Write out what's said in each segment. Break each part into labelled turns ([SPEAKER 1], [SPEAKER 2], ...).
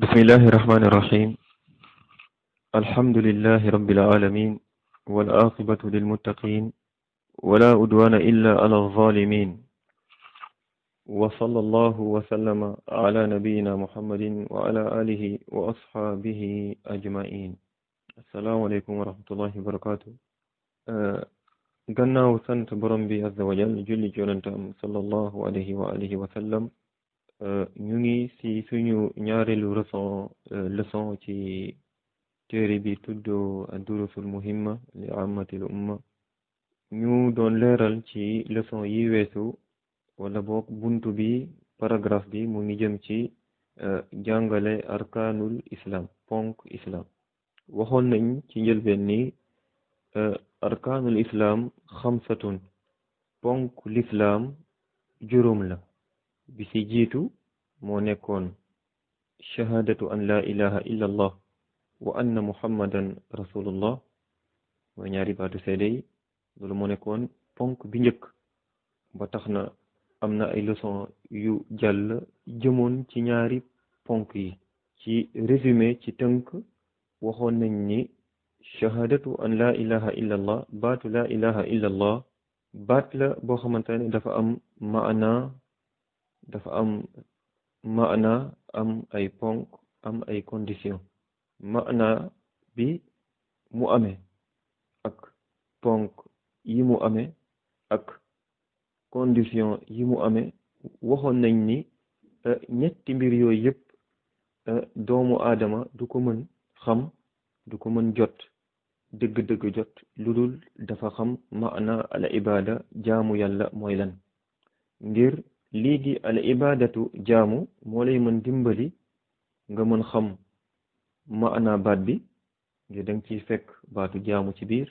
[SPEAKER 1] بسم الله الرحمن الرحيم. الحمد لله رب العالمين، والعاقبة للمتقين، ولا عدوان إلا على الظالمين. وصلى الله وسلم على نبينا محمد وعلى آله وأصحابه أجمعين. السلام عليكم ورحمة الله وبركاته. gannaaw sant borom bi azza wa jal julli ci yonentam sallallahu alayhi wa alihi wa sallam, ñu ngi ci suñu ñaareelu leçon ci téere bi tuddoo ad-durusul muhimma li ammatil umma. ñu doon leeral ci leçon yi weesu, wala boog buntu bi paragraphe bi mu ngi jëm ci jàngale arkaanul islam, ponk islam. waxoon nañ ci njëlbeen ni arkaanul islam xamsatun, ponk l'islam juróom la. bi ci jiitu moo nekkoon shahadatu an la ilaha illa allah wa anna muhammadan rasulullah, mooy ñaari baatu seede yi. loolu moo nekkoon ponk bi njëkk. ba tax na am na ay leçon yu jàll jëmoon ci ñaari ponk yi. ci résumé, ci tënk, waxoon nañ ni shahadatu an la ilaha illa allah, baatu la ilaha illa allah baat la boo xamante ne dafa am ay ponk, am ay condition. maana bi mu amee ak ponk yi mu amee ak condition yi mu amee, waxoon nañ ni ñetti mbir yooyu yëpp doomu aadama du ko mën xam, du ko mën jot dëgg-dëgg jot lu dul dafa xam maana al ibada, jaamu yàlla mooy lan. ngir lii di al ibadatu jaamu moo lay mën dimbali nga mën xam maana baat bi, ngir danga ciy fekk baatu jaamu ci biir.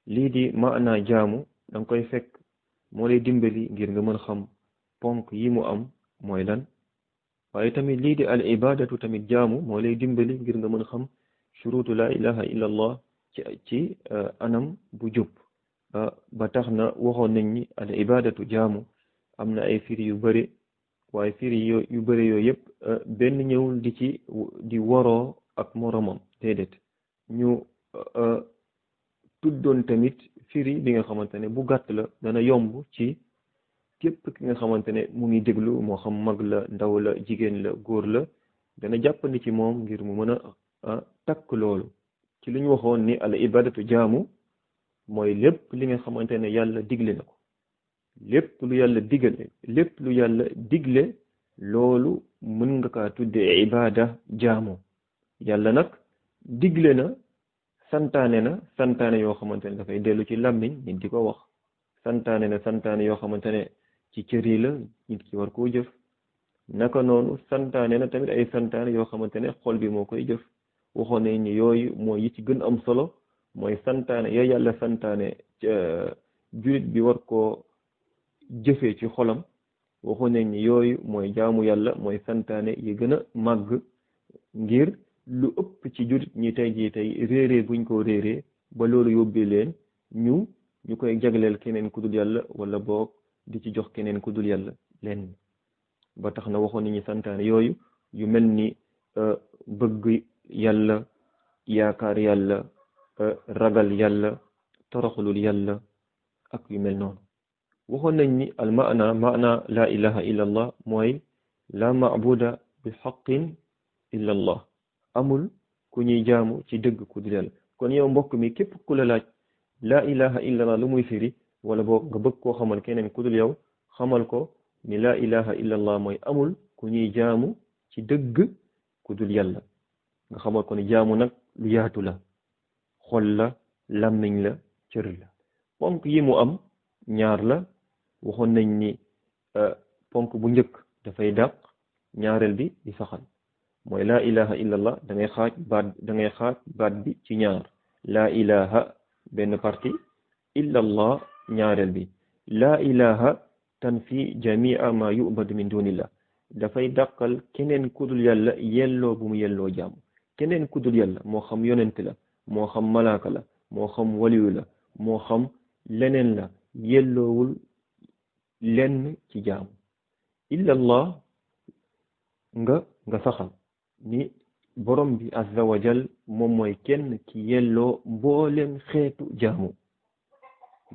[SPEAKER 1] lii di maana jaamu danga koy fekk moo lay dimbali ngir nga mën xam ponk yi mu am mooy lan. waaye tamit lii di al ibadatu tamit jaamu moo lay dimbali ngir nga mën xam shurutu la ilaha illa allah ci anam bu jub. ba tax na waxoon nañ ni al ibadatu jaamu am na ay firi yu bëri, waaye firi yu bëri yooyu yëpp benn ñëwul di woroo ak moromam, déedéet. ñu tuddoon tamit firi bi nga xamante ne bu gàtt la, dana yomb ci képp ki nga xamante ne mu ngi déglu, moo xam mag la, ndaw la, jigéen la, góor la, dana jàppandi ci moom ngir mu mën a takk loolu. ci lu ñu waxoon ni al ibadatu jaamu mooy lépp li nga xamante ne yàlla digle na ko. lépp lu yàlla digle loolu mën nga kaa tudde ibada jaamu. yàlla nag digle na, santaane yoo xamante ne dafay dellu ci làmmiñ nit di ko wax. santaane yoo xamante ne ci cër yi la, nit ki war koo jëf. naka noonu santaane na tamit ay santaane yoo xamante ne xol bi moo koy jëf. waxoon nañ ni yooyu mooy yi ci gën am solo, mooy santaane ya yàlla santaane jullit bi war koo jëfee ci xolam. waxoon nañ ni yooyu mooy jaamu yàlla, mooy santaane yi gën a màgg, ngir lu ëpp ci jullit ñi tey réeree buñ ko réeree ba loolu yóbbee leen ñu koy jagleel keneen ku dul yàlla, wala boog di ci jox keneen ku dul yàlla leen. ba tax na waxoon nañu santaane yooyu yu mel ni bëgg yàlla, yaakaar yàlla, ragal yàlla, toroxlul yàlla ak yu mel noonu. waxoon nañ ni al maana la ilaha illa allah mooy la maabuda bi xaqin illa allah, amul ku ñuy jaamu ci dëgg ku dul yàlla. kon yow mbokk mi, képp ku la laaj la ilaha illa allah lu muy firi, wala boog nga bëgg koo xamal keneen ku dul yow, xamal ko ni la ilaha illa allah mooy amul ku ñuy jaamu ci dëgg ku dul yàlla. nga xamal ko ni jaamu nag lu yaatu la, xol la, làmmiñ la, cër la. ponk yi mu am ñaar la. waxoon nañ ni ponk bu njëkk dafay dàq, ñaareel bi di saxal. mooy laa ilaha illallah da ngay xaaj baat bi ci ñaar. laa ilaha benn partie, illallah ñaareel bi. laa ilaha tanfi jamia ma yubadu min dunillah, dafay dàqal keneen kudul yàlla yelloo bu mu yelloo jaamu. keneen kudul yàlla, moo xam yonent la, moo xam malaaka la, moo xam waliyu la, moo xam leneen la, yelloowul lenn ci jaamu. illallah nga saxal ni borom bi azza wa jal moom mooy kenn ki yelloo mbooleem xeetu jaamu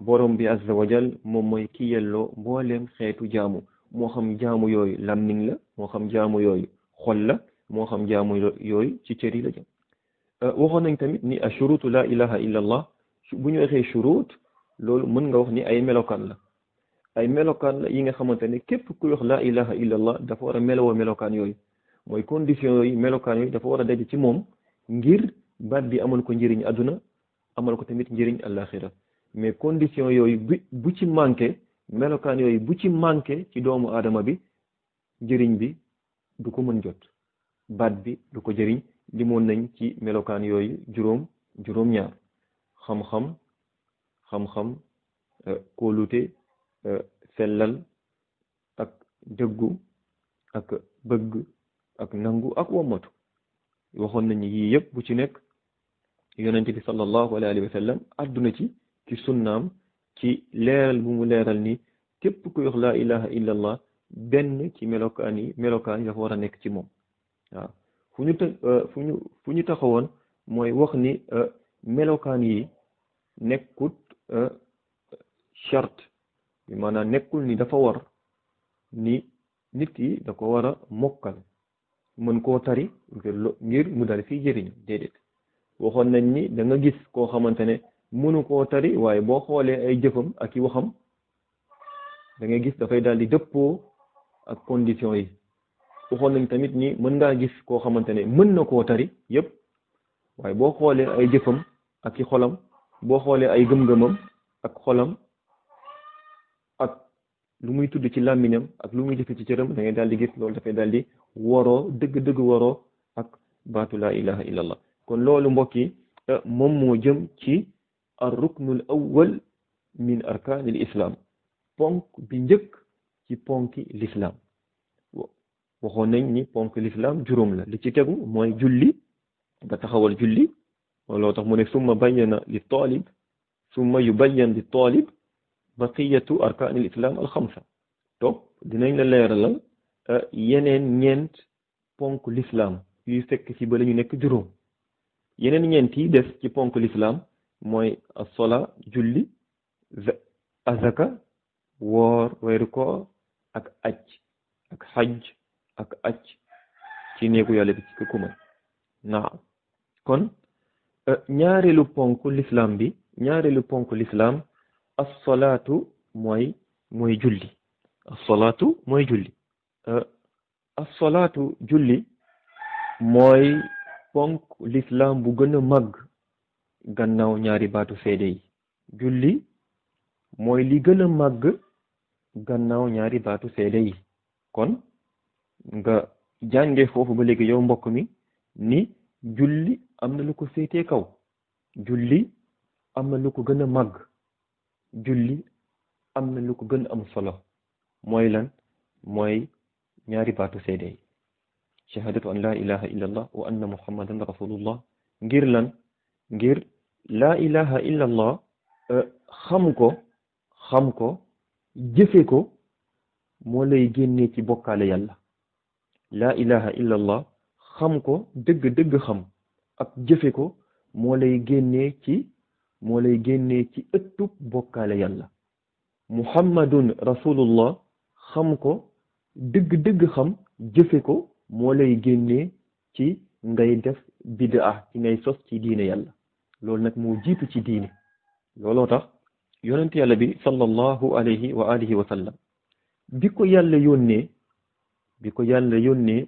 [SPEAKER 1] borom bi azza wa jal moom mooy ki yelloo mbooleem xeetu jaamu moo xam jaamu yooyu làmmiñ la moo xam jaamu yooyu xol la moo xam jaamu yooyu ci cër yi la jëm waxoon nañ tamit ni ashurutu la ilaha illa allah bu ñu waxee shurut loolu mën nga wax ni ay melokaan la ay melokaan la yi nga xamante ne képp ku wax la ilaha illa allah dafa war a melowoo melokaan yooyu mooy condition yooyu melokaan yooyu dafa war a daje ci moom ngir baat bi amal ko njëriñ àdduna amal ko tamit njëriñ àllaaxira mais condition yooyu bu ci manqué melokaan yooyu bu ci manqué ci doomu aadama bi njëriñ bi du ko mën jot baat bi du ko jëriñ limoon nañ ci melokaan yooyu juróom-ñaar xam-xam kóolute sellal ak dëggu ak bëgg ak nangu ak wommatu waxoon nañu yii yëpp bu ci nekk yonent bi sallallahu alayhi wa sallam àdduna ci sunnaam ci leeral bu mu leeral ni képp ku wax laa ilaha illa allah benn ci melokaan yi dafa war a nekk ci moom waaw fu ñu taxawoon mooy wax ni melokaan yi nekkut charte bi maanaam nekkul ni dafa war ni nit yi da ko war a mokkal mën koo tari ngir mu dal fii jëriñu déedéet waxoon nañ ni da nga gis koo xamante ne mënu koo tari waaye boo xoolee ay jëfam ak i waxam da ngay gis dafay daal di dëppoo ak condition yi waxoon nañ tamit ni mën ngaa gis koo xamante ne mën na koo tari yëpp waaye boo xoolee ay jëfam ak i xolam boo xoolee ay gëm-gëmam ak xolam ak lu muy tudd ci làmmiñam ak lu muy jëfe ci cëram da ngay daal di gis loolu dafay daal di waroo dëgg-dëgg waroo ak baatu laa ilaha illallah kon loolu mbokk yi moom moo jëm ci ar ruknul awwal min arkaanil islam ponk bi njëkk ci ponki l'islam waxoon nañ ni ponk l'islam juróom la li ci tegu mooy julli nga taxawal julli looloo tax mu ne summa bayyana li taalib summa yubayyan li taalib baqiyatu arkaanil islam al xamsa toog dinañ la leeralal yeneen ñeent ponk l'islam yuy fekk ci ba la ñu nekk juróom yeneen ñeent yi des ci ponk l'islam mooy as-sola julli azaka woor weeru koor ak aj ak xaj ak aj ci néegu yàlla bi ci kuma naam kon ñaareelu ponk l'islam as-solaatu mooy julli as-solaatu mooy julli as-solaatu julli mooy ponk l'islam bu gën a màgg gannaaw ñaari baatu seede yi julli mooy li gën a màgg gannaaw ñaari baatu seede yi kon nga jànge foofu ba léegi yow mbokk mi ni julli am na lu ko féetee kaw julli am na lu ko gën a màgg julli am na lu ko gën a am solo mooy lan mooy ñaari baatu seede yi shahadatu an la ilaha illa allah wa anna muhammadan rasulullah ngir lan ngir la ilaha illa allah xam ko jëfe ko moo lay génnee ci bokkaale yàlla la ilaha illa allah xam ko dëgg xam ak jëfe ko moo lay génnee ci ëttub bokkaale yàlla muhammadun rasulullah xam ko dëgg xam jëfe ko moo lay génnee ci ngay def bid'a ci ngay sos ci diine yàlla loolu nag moo jiitu ci diine looloo tax yonent yàlla bi sallallahu alayhi wa alihi wa sallam bi ko yàlla yónnee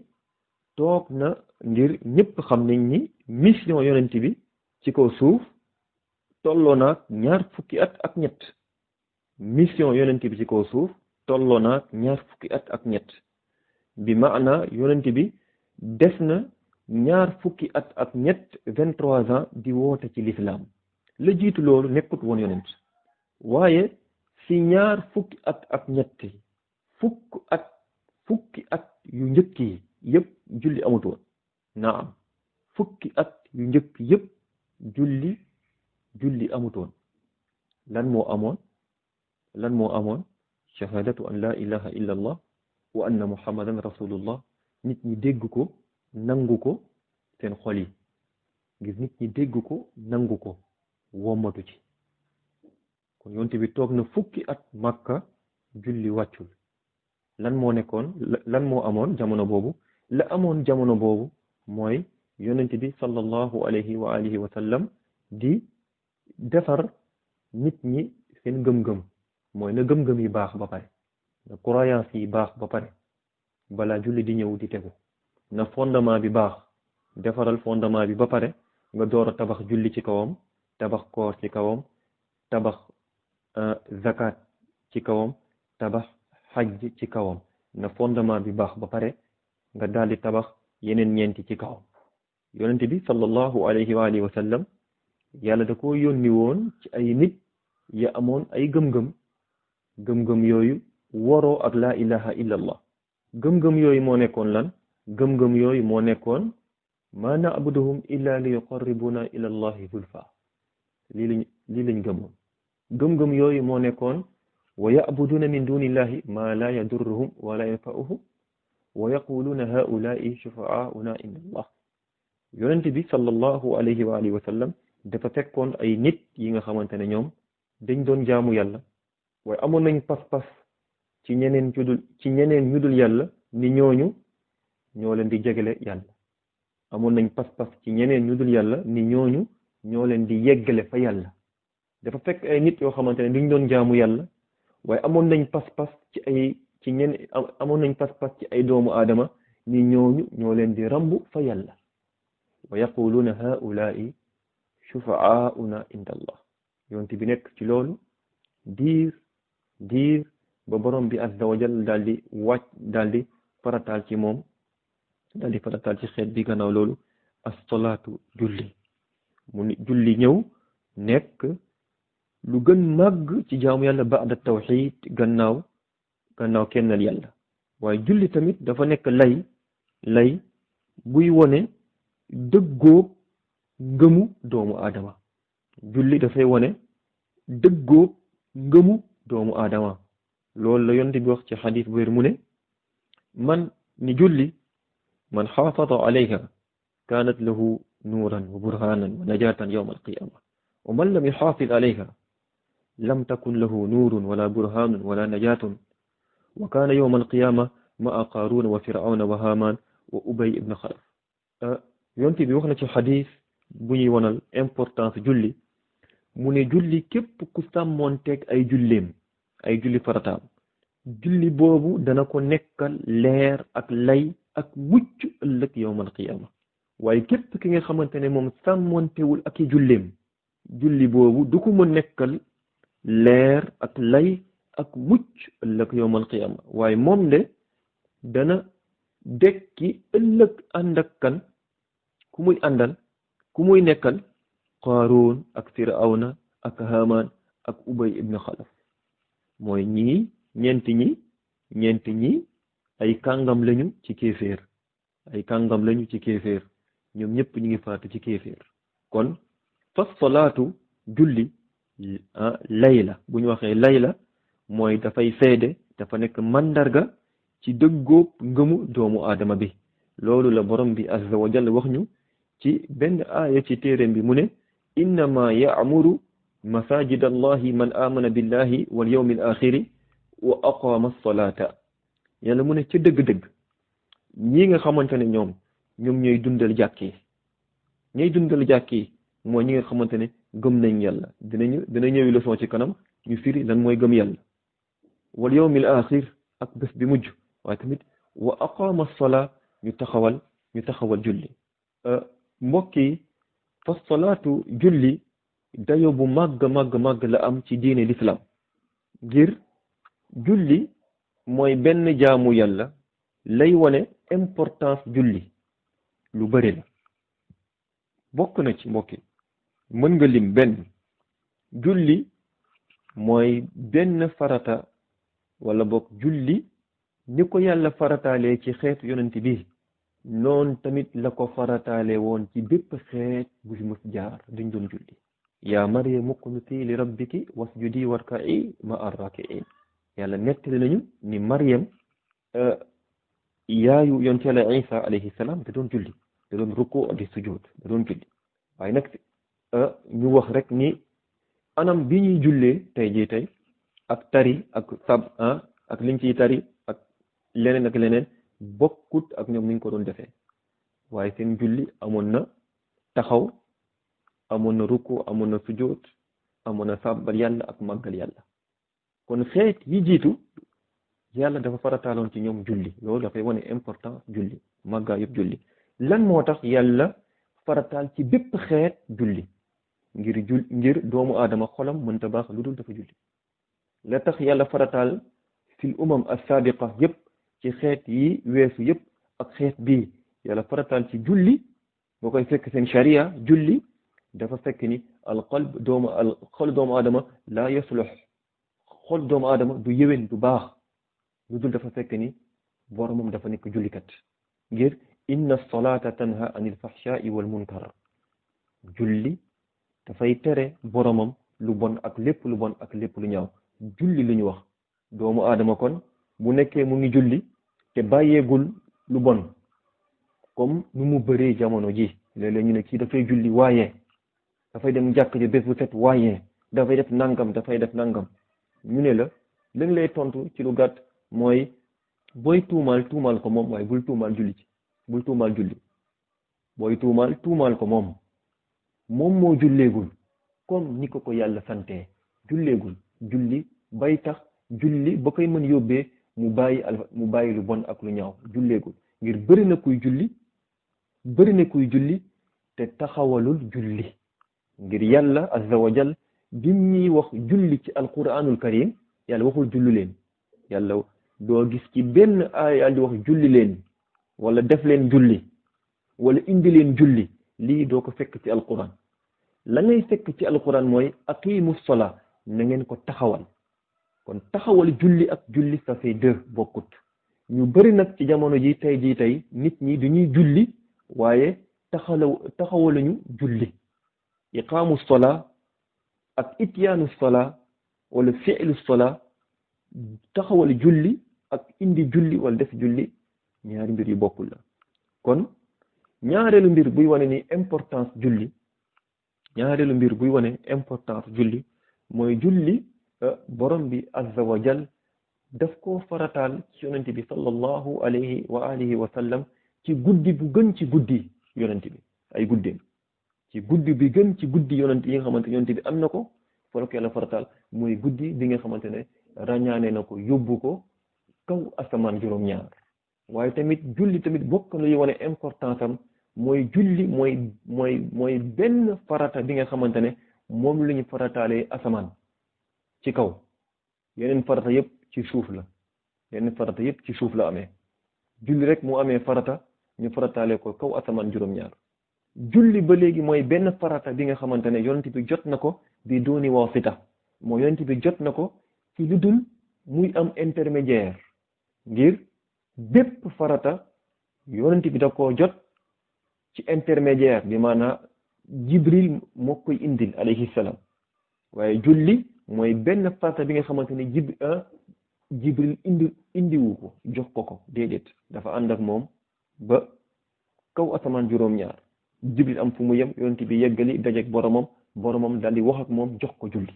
[SPEAKER 1] toog na ngir ñëpp xam nañ ni mission yonent bi ci kaw suuf tolloo naag ñaar fukki at ak ñett mission yonent bi ci kaw suuf tolloo naag ñaar fukki at ak ñett bi maana yonent bi des na ñaar fukki at ak ñett 23 ans di woote ci l'islam la jiitu loolu nekkut woon yonent waaye si ñaar fukki at ak ñett fukki at yu njëkk yi yëpp julli amut woon naam fukki at yu njëkk yëpp julli amut woon lan moo amoon shahadatu an la ilaha illa allah wa anna muhammadan rasulullah nit ñi dégg ko nangu ko seen xol yi ngir nit ñi dégg ko nangu ko wommatu ci kon yonent bi toog na fukki at Makka julli wàccul lan moo nekkoon lan moo amoon jamono boobu la amoon jamono boobu mooy yonent bi sallallahu alayhi wa alihi wa sallam di defar nit ñi seen gëm-gëm mooy na gëm-gëm yi baax ba pare na croyance yi baax ba pare balaa julli di ñëw di tegu na fondement bi baax defaral fondement bi ba pare nga door a tabax julli ci kawam tabax koor ci kawam tabax zakat ci kawam tabax xajj ci kawam na fondement bi baax ba pare nga daldi tabax yeneen ñeenti ci kawam yonent bi sallallahu alayhi wa alihi wa sallam yàlla da ko yónni woon ci ay nit ya amoon ay gëm-gëm yooyu waroo ak laa ilaha illa allah gëm-gëm yooyu moo nekkoon lan gëm-gëm yooyu moo nekkoon ma na'buduhum illa li yuqarribuna ila allahi zulfa lii lañ gëmoon gëm-gëm yooyu moo nekkoon wa ya'buduna min dunillahi ma la yadurruhum wala yanfa'uhum wa yaquluna haula'i shufa'auna inda allah yonent bi sallallahu alayhi wa alihi wa sallam dafa fekkoon ay nit yi nga xamante ne ñoom dañ doon jaamu yàlla waaye amoon nañ pas-pas ci ñeneen ñu dul yàlla ni ñooñu ñoo leen di jegele yàlla amoon nañ pas-pas ci ñeneen ñu dul yàlla ni ñooñu ñoo leen di yeggale fa yàlla dafa fekk ay nit yoo xamante ne duñ doon jaamu yàlla waaye amoon nañ pas-pas amoon nañ pas-pas ci ay doomu aadama ni ñooñu ñoo leen di rambu fa yàlla wa yaquluuna haulaai shufa'auna inda allah yonte bi nekk ci loolu diir ba borom bi azza wa jal daldi farataal ci moom daldi farataal ci xeet bi gannaaw loolu as-salaatu julli mu ni julli ñëw nekk lu gën màgg ci jaamu yàlla ba'da tawxid gannaaw kennal yàlla waaye julli tamit dafa nekk lay buy wone dëggoo ngëmu doomu aadama julli dafay wone dëggoo ngëmu doomu aadama loolu la yonent bi wax ci xadis bu wér mu ne man ni julli man xaafada alayha kaanat lahu nuuran wa burhanan wa najatan yawma alqiyama wa man lam yuxaafid alayha lam takun lahu nuurun wala burhanun wala najatun wa kaana yawma alqiyama maa qaaruuna wa firawna wa haamaan wa ubay ibn xalaf yonent bi wax na ci xadis bu ñuy wonal importance julli mu ne julli képp ku sàmmoonteeg ay julli farataam julli boobu dana ko nekkal leer ak lay ak mucc ëllëg yawmal qiyaama waaye képp ki nga xamante ne moom sàmmoontewul ak i julleem julli boobu du ko mu nekkal leer ak lay ak mucc ëllëg yawmal qiyaama waaye moom de dana dekki ëllëg ànd ak kan ku muy nekkal Qaaruun ak Firawna ak Haamaan ak Ubay ibn Xalaf mooy ñeenti ñi ay kàngam lañu ci kéeféer ñoom ñëpp ñu ngi faatu ci kéeféer kon fas salaatu julli lay la bu ñu waxee lay la mooy dafay seede dafa nekk mandarga ci dëggóob ngëmu doomu aadama bi loolu la borom bi azza wa jalla wax ñu ci benn aaya ci téeréem bi mu ne innama ya'muru masajid allahi man amana billahi wal yawmil axiri wa aqama as-salata yàlla mu ne ca dëgg-dëgg ñi nga xamante ne ñoom ñooy dundal jàkk yi mooy ñi nga xamante ne gëm nañ yàlla dina ñëwi leçon ci kanam ñu firi lan mooy gëm yàlla wal yawmil axir ak bés bi mujj waaye tamit wa aqama as-salaa ñu taxawal julli mbokk yi fa salaatu julli dayo bu màgg la am ci diine l'islam ngir julli mooy benn jaamu yàlla lay wone importance julli lu bëri la bokk na ci mbokk yi mën nga lim benn julli mooy benn farata wala bokk julli ni ko yàlla farataalee ci xeetu yonent bi noon tamit la ko farataale woon ci bépp xeet bu fi mës jaar duñ doon julli yaa Maryamu uqnutii li rabbiki wasjudi warka'i ma'a raaki'iin yàlla nettali nañu ni Maryam yaayu yonent Yàlla Isa alayhi salaam da doon julli da doon ruku di sujud da doon julli waaye nag ñu wax rek ni anam bi ñuy jullee tey jii tey ak tari ak ak liñ ciy tari ak leneen ak leneen bokkut ak ñoom niñ ko doon defee waaye seen julli amoon na taxaw amoon na ruku amoon na sujud amoon na sàbbal yàlla ak màggal yàlla kon xeet yi jiitu yàlla dafa farataaloon ci ñoom julli loolu dafay wane important julli màggaa yëpp julli lan moo tax yàlla farataal ci bépp xeet julli ngir doomu aadama xolam mënta baax lu dul dafa julli la tax yàlla farataal fil umam as-sabiqa yëpp ci xeet yi weesu yëpp ak xeet bii yàlla farataal ci julli boo koy fekk seen sharia julli dafa fekk ni xol doomu aadama laa yaslux xol doomu aadama du yëwén du baax lu dul dafa fekk ni boromam dafa nekk jullikat ngir inna salata tanha anil fahsha'i wal munkar julli dafay tere boromam lu bon ak lépp lu bon ak lépp lu ñaaw julli lu ñu wax doomu aadama kon bu nekkee mu ngi julli te bàyyeegul lu bon comme nu mu bëree jamono ji léeg-léeg ñu ne kii dafay julli waaye dafay dem jàkk ji bés bu set waaye dafay def nangam ñu ne la lañ lay tontu ci lu gàtt mooy booy tuumaal ko moom waaye bul tuumaal julli ci bul tuumaal julli booy tuumaal ko moom moo julleegul comme ni ko yàlla santee julleegul julli bay tax julli ba koy mën yóbbee mu bàyyi lu bon ak lu ñaaw julleegul ngir bëri na kuy julli te taxawalul julli ngir yàlla azza wa jal bi ñuy wax julli ci alquranul karim yàlla waxul julli leen yàlla doo gis ci benn aaya yàlla di wax julli leen wala def leen julli wala indi leen julli lii doo ko fekk ci alquran la ngay fekk ci alquran mooy aqimu sola na ngeen ko taxawal kon taxawal julli ak julli ça fait deux bokkut ñu bëri nag ci jamono ji tey nit ñi duñuy julli waaye taxawaluñu julli iqaamu sola ak ityaanu sola wala fi'lu sola taxawal julli ak indi julli wala def julli ñaari mbir yu bokkul la kon ñaareelu mbir buy wane ni importance julli mooy julli borom bi azza wa jal daf koo farataal ci yonent bi sallallahu alayhi wa alihi wa sallam ci guddi bu gën ci guddi yonent bi ay guddeem ci guddi bi gën ci guddi yonent yi nga xamante yonent bi am na ko folo ko yàlla farataal mooy guddi bi nga xamante ne ràññaane na ko yóbbu ko kaw asamaan juróom-ñaar waaye tamit julli tamit bokk na luy wane importance am mooy julli mooy benn farata bi nga xamante ne moom la ñu farataalee asamaan ci kaw yeneen farata yëpp ci suuf la amee julli rek mu amee farata ñu farataale ko kaw asamaan juróom-ñaar julli ba léegi mooy benn farata bi nga xamante ne yonent bi jot na ko bi dooni wasita moo yonent bi jot na ko ci lu dul muy am intermédiaire ngir bépp farata yonent bi da koo jot ci intermédiaire bi maanaam jibril moo koy indil alayhi salaam waaye julli mooy benn farata bi nga xamante ne jibril indiwu ko jox ko déedéet dafa ànd ak moom ba kaw asamaan juróom-ñaar jibril am fu mu yem yonent bi yeggali dajeek boromam daal di wax ak moom jox ko julli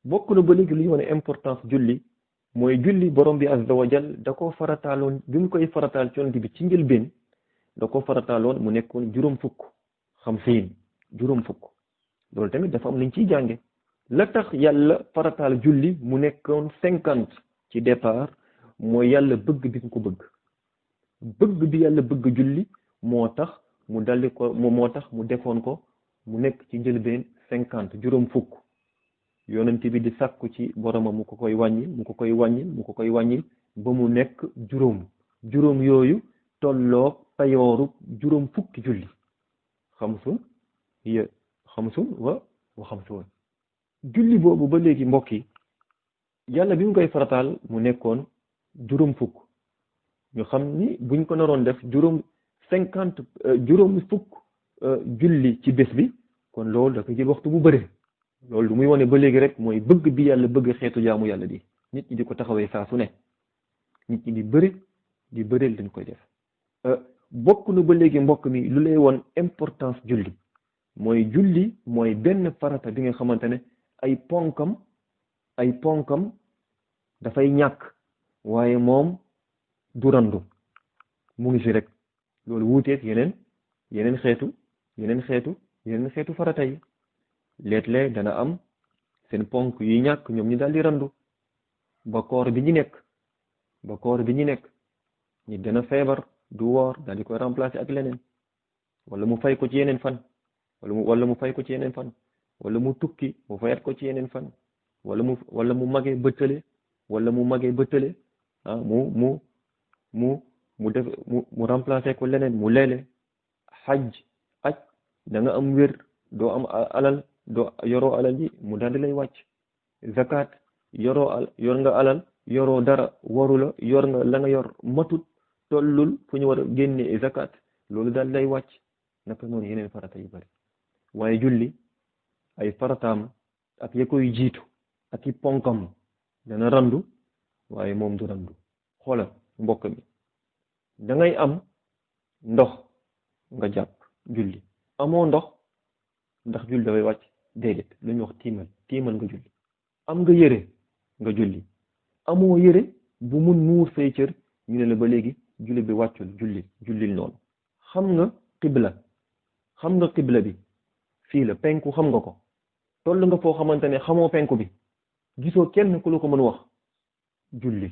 [SPEAKER 1] bokk na ba léegi luy wane importance julli mooy julli borom bi azza wa jal da koo farataaloon bi mu koy farataal ci yonent bi ci njëlbeen da koo farataaloon mu nekkoon juróom fukk loolu tamit dafa am liñ ciy jànge la tax yàlla farataal julli mu nekkoon 50 ci départ mooy yàlla bëgg bi ko bëgg bi yàlla bëgg julli moo tax mu defoon ko mu nekk ci njëlbeen 50 juróom fukk yonent bi di sàkku ci boromam mu ko koy wàññil ba mu nekk juróom yooyu tolloog payooru juróom fukki julli xamsun wa xamsun julli boobu ba léegi mbokk yi yàlla bi mu koy farataal mu nekkoon juróom fukk ñu xam ni buñ ko naroon def juróom fukk julli ci bés bi kon loolu dafa jël waxtu bu bëri loolu lu muy wane ba léegi rek mooy bëgg bi yàlla bëgg xeetu jaamu yàlla di nit ñi di ko taxawee saa su ne nit ñi di bëreel dañ koy def bokk na ba léegi mbokk mi lu lay woon importance julli mooy benn farata bi nga xamante ne ay ponkam dafay ñàkk waaye moom du randu mu ngi fi rek loolu wuuteeg yeneen xeetu farata yi léeg-léeg dana am seen ponk yi ñàkk ñoom ñu daal di randu ba koor bi ñu nekk ñi dana feebar du woor daal di koy remplacer ak leneen wala mu fay ko ci yeneen fan wala mu fay ko ci yeneen fan wala mu tukki mu fayat ko ci yeneen fan wala mu magee bëttale ah mu def mu remplacer ko leneen mu leele aj da nga am wér doo am alal doo yoroo alal ji mu daal di lay wàcc zakat yor nga alal yoroo dara waru la yor nga la nga yor matut tollul fu ñu war a génne zakat loolu daal lay wàcc naka noonu yeneen farata yu bari waaye julli ay farataam ak ya koy jiitu ak i ponkam dana randu waaye moom du randu xoolal mbokk mi da ngay am ndox nga jàpp julli amoo ndox ndax julli dafay wàcc déedéet lu ñuy wax tiimal nga julli am nga yére nga julli amoo yére bu mun muur say cër ñu ne la ba léegi julli bi wàccul jullil noonu xam nga xibla bi fii la penku xam nga ko toll nga foo xamante ne xamoo penku bi gisoo kenn ku la ko mën wax julli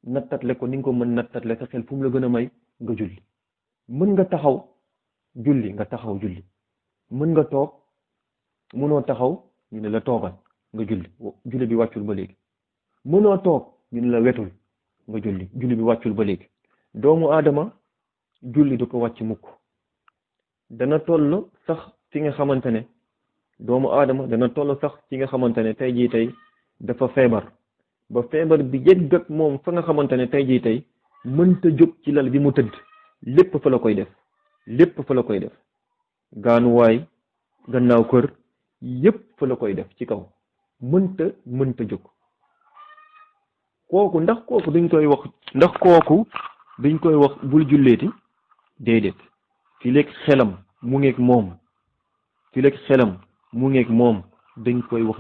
[SPEAKER 1] nattatle ko ni nga ko mën nattatle sa xel fu mu la gën a may nga julli mën nga taxaw julli mën nga toog mënoo taxaw ñu ne la toogal nga julli bi wàccul ba léegi mënoo toog ñu ne la wetul nga julli bi wàccul ba léegi doomu aadama julli du ko wàcc mukk dana toll sax fi nga xamante ne doomu aadama dana toll sax ci nga xamante ne tey jii tey dafa feebar ba feebar bi yegg ak moom fa nga xamante ne tey jii tey mënta jóg ci lal bi mu tëdd lépp fa la koy def gaanuwaay gannaaw kër yépp fa la koy def ci kaw mënta jóg kooku ndax kooku duñ koy wax bul julleeti déedéet fi lekk xelam mu ngeeg moom dañ koy wax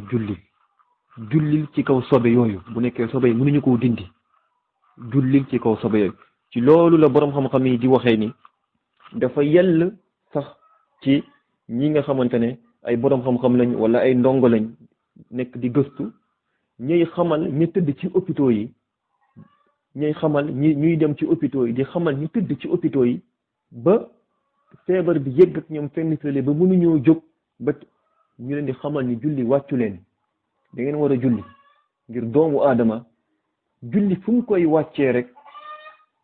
[SPEAKER 1] jullil ci kaw sobe yooyu bu nekkee sobe yi mënuñu koo dindi jullil ci kaw sobe yooyu ci loolu la boroom xam-xam yi di waxee ni dafa yell sax ci ñi nga xamante ne ay boroom xam-xam lañ wala ay ndongo lañ nekk di gëstu ñuy xamal ñi tëdd ci hôpitaux yi ñuy dem ci hôpitaux yi di xamal ñi tëdd ci hôpitaux yi ba feebar bi yëgg ak ñoom fenn fële ba mënuñoo jóg ba ñu leen di xamal ni julli wàccu leen da ngeen war a julli ngir doomu aadama julli fu mu koy wàccee rek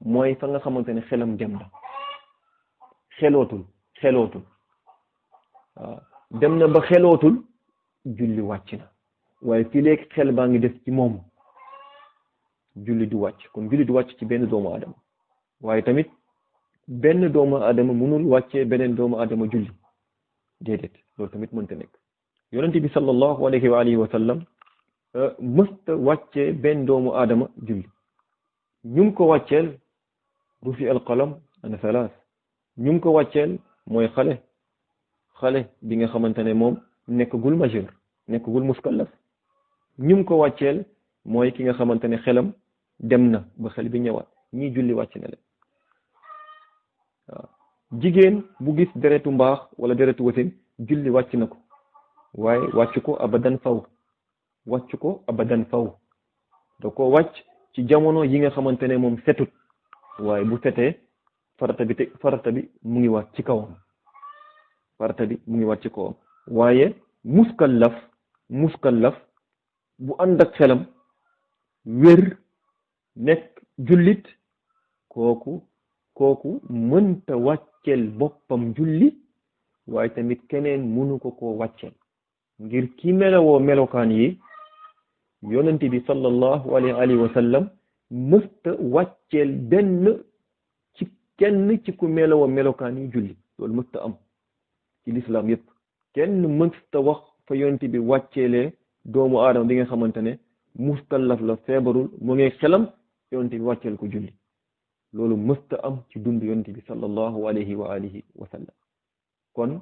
[SPEAKER 1] mooy fa nga xamante ne xelam dem na xelootul waaw dem na ba xelootul julli wàcc na waaye fii léegi xel baa ngi des ci moom julli du wàcc kon julli du wàcc ci benn doomu aadama waaye tamit benn doomu aadama mënul wàccee beneen doomu aadama julli déedéet loolu tamit mënta nekk yonente bi sallallahu alayhi wa alihi wa sallam mësta wàccee benn doomu aadama julli ñum ko wàcceel rufi al qalam an thalath ñum ko wàcceel mooy xale bi nga xamante ne moom nekkagul majeur nekkagul muskallaf ñum ko wàcceel mooy ki nga xamante ne xelam dem na ba xel bi ñëwaat ñii julli wàcc na leen waaw jigéen bu gis deretu mbaax wala deretu wasin julli wàcc na ko waaye wàcc ko abadan faw da ko wàcc ci jamono yi nga xamante ne moom setut waaye bu setee farata bi mu ngi wàcc ci kawam waaye muskallaf bu ànd ak xelam wér nekk jullit kooku mënta wàcceel boppam julli waaye tamit keneen mënu ko koo wàcceel ngir ki melowoo melokaan yi yonent bi sallallahu alayhi wa sallam mësta wàcceel kenn ci ku melowoo melokaan yi julli loolu mësta am ci lislaam yépp kenn mësta wax fa yonent bi wàcceelee doomu aadama bi nga xamante ne muskallaf la feebarul mu ngi xelam yonent bi wàcceel ko julli loolu mësta am ci dund yonent bi sallallahu alayhi wa alihi wa sallam. kon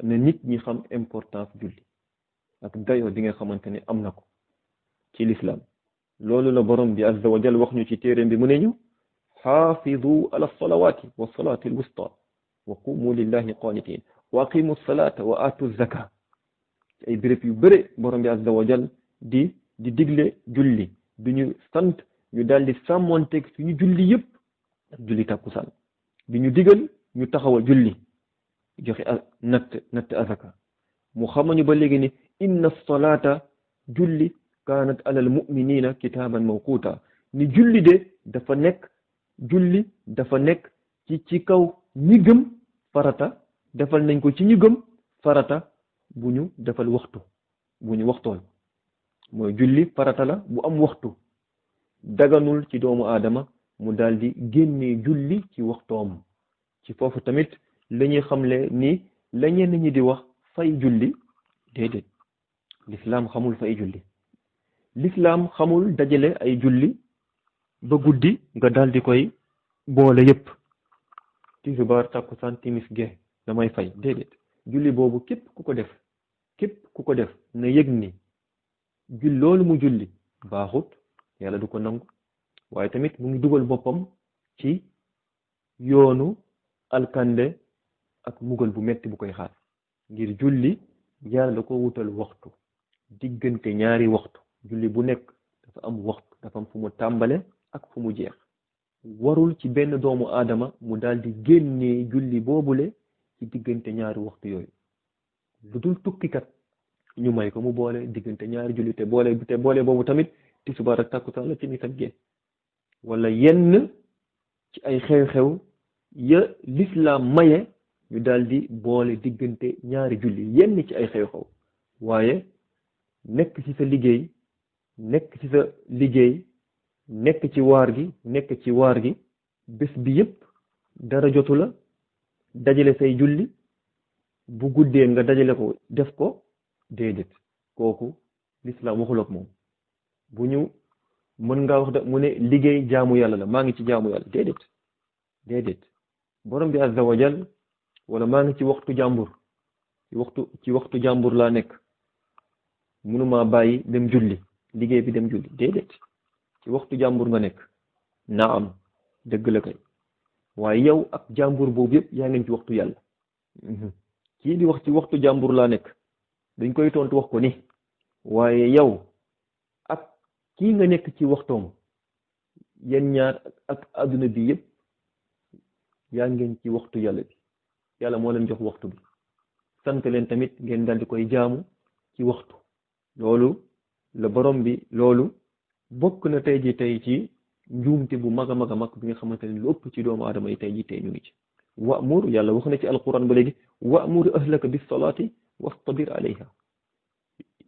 [SPEAKER 1] na nit ñi xam importance julli ak dayo bi nga xamante ne am na ko ci l'islam. loolu la borom bi azza wa jal wax ñu ci téeréem bi mu ne ñu xaafidu ala salawaati wa salaati al wusta wa qumu lillahi qanitin wa aqimu salata wa atu zaka ci ay béréb yu bëre borom bi azza wa jal di digle julli bi ñu sant ñu daal di sàmmonteeg suñu julli yëpp ak julli tàkkusaan bi ñu digal ñu taxawal julli joxe natt azaka mu xamañu ba léegi ni inna salata julli kaanat alal mu'minina kitaaban mawquta ni julli dafa nekk ci kaw ñi gëm farata defal nañ ko ci ñi gëm farata bu ñu defal waxtu bu ñu waxtool mooy julli farata la bu am waxtu daganul ci doomu aadama mu daldi génnee julli ci waxtoom. ci foofu tamit la ñuy xamle ni la ñenn ñi di wax fay julli déedéet l'islam xamul fay julli. l'islam xamul dajale ay julli ba guddi nga daldi koy boole yépp tisbaar takkusaan timis gee damay fay déedéet. julli boobu képp ku ko def na yëg ni loolu mu julli baaxut yàlla du ko nangu waaye tamit mu ngi dugal boppam ci yoonu alkande ak mugal bu metti bu koy xaar. ngir julli yàlla da ko wutal waxtu diggante ñaari waxtu. julli bu nekk dafa am waxtu dafa am fu mu tàmbale ak fu mu jeex. warul ci benn doomu aadama mu daldi génnee julli boobule ci diggante ñaari waxtu yooyu. lu dul tukkikat ñu may ko mu boole diggante ñaari julli te boole boobu tamit tisbaar ak takkusaan la timis ak gee wala yenn ci ay xew-xew ya l'islam maye ñu daldi boole diggante ñaari julli yenn ci ay xew-xew. waaye nekk ci sa liggéey nekk ci waar gi bés bi yépp dara jotu la dajale say julli bu guddee nga dajale ko def ko déedéet. kooku l'islam waxul ak moom. bu ñu mën ngaa wax mu ne liggéey jaamu yàlla la maa ngi ci jaamu yàlla déedéet borom bi azza wa jal wala maa ngi ci waxtu jàmbur ci waxtu jàmbur laa nekk mënuma bàyyi dem julli liggéey bi dem julli déedéet. ci waxtu jàmbur nga nekk naam dëgg la kay waaye yow ak jàmbur boobu yëpp yaa ngeen ci waxtu yàlla. kii di wax ci waxtu jàmbur laa nekk dañ koy tontu wax ko ni waaye yow ak kii nga nekk ci waxtoom yéen ñaar ak adduna bi yëpp yaa ngeen ci waxtu yàlla bi yàlla moo leen jox waxtu bi sant leen tamit ngeen daldi koy jaamu ci waxtu. loolu la borom bi loolu bokk na tey ci njuumte bu mag a mag bi nga xamante ne lu ëpp ci doomu aadama yi tey ñu ngi ci. wa'mur yàlla wax na ci alquran ba léegi wa'mur ahlaka bis salaati wastabir alayha.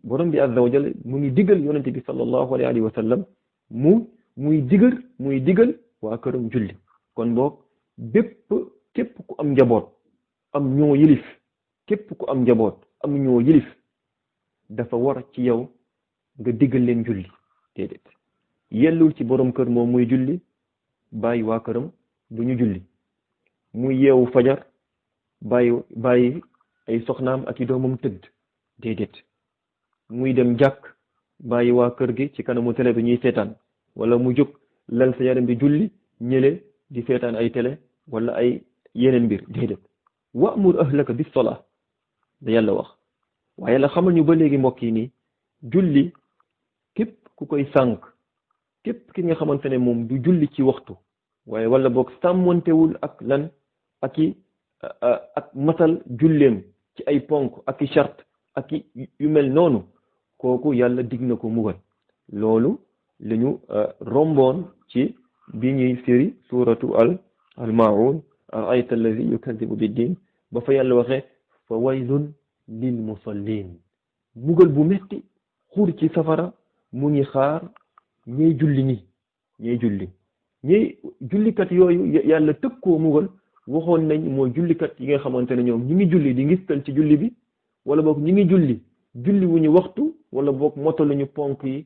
[SPEAKER 1] borom bi azza wa jalla mu ngi digal yonente bi sallallahu alayhi wa sallam muy digal waa këram julli. kon boog képp ku am njaboot am ñoo yilif dafa war ci yow nga digal leen julli déedéet. yellul ci borom kër moom muy julli bàyyi waa këram du ñu julli. muy yeewu fajar bàyyi ay soxnaam ak i doomam tëdd déedéet. muy dem jàkk bàyyi waa kër gi ci kanamu télé bi ñuy seetaan wala mu jóg lal sa yaram bi julli ñële di seetaan ay télé wala ay yeneen mbir déedéet. wa'mur ahlaka bis salaa da yàlla wax. waaye la xamal ñu ba léegi mbokk yi nii julli képp ku koy sànq képp ki nga xamante ne moom du julli ci waxtu waaye wala boog sàmmontewul ak lan ak masal julleem ci ay ponk ak i charte ak yu mel noonu kooku yàlla dig na ko mugal. loolu la ñu romboon ci bi ñuy firi suratu al maun ara'ayta allazi yukadibu biddin ba fa yàlla waxee fa waylun lil musallin. mugal bu metti xur ci safara mu ngi xaar ñey jullikat yooyu yàlla tëg koo mugal waxoon nañ mooy jullikat yi nga xamante ne ñoom ñi ngi julli di ngistal ci julli bi wala boog ñi ngi julli wu ñu waxtu wala boog motaluñu ponk yi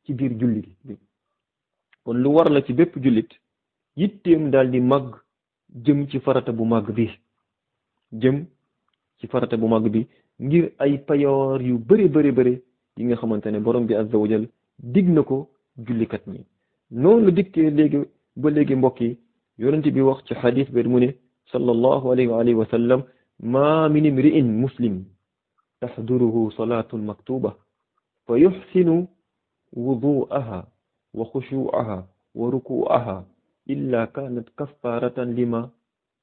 [SPEAKER 1] ci biir julli bi. kon lu war la ci bépp jullit yitteem daal di màgg jëm ci farata bu màgg bi jëm ci farata bu màgg bi ngir ay payoor yu bëri yi nga xamante ne borom bi azza wa jal dig na ko jullikat ñi noonu la dikkee léegi ba léegi mbokk yi yonent bi wax ci xadis bi mu ne sallallahu alayhi wa sallam ma min imri'in muslim taxduruhu salaatun maktuba fa yuxsinu wudu'aha wa xushu'aha wa ruku'aha illa kanat kaffaratan lima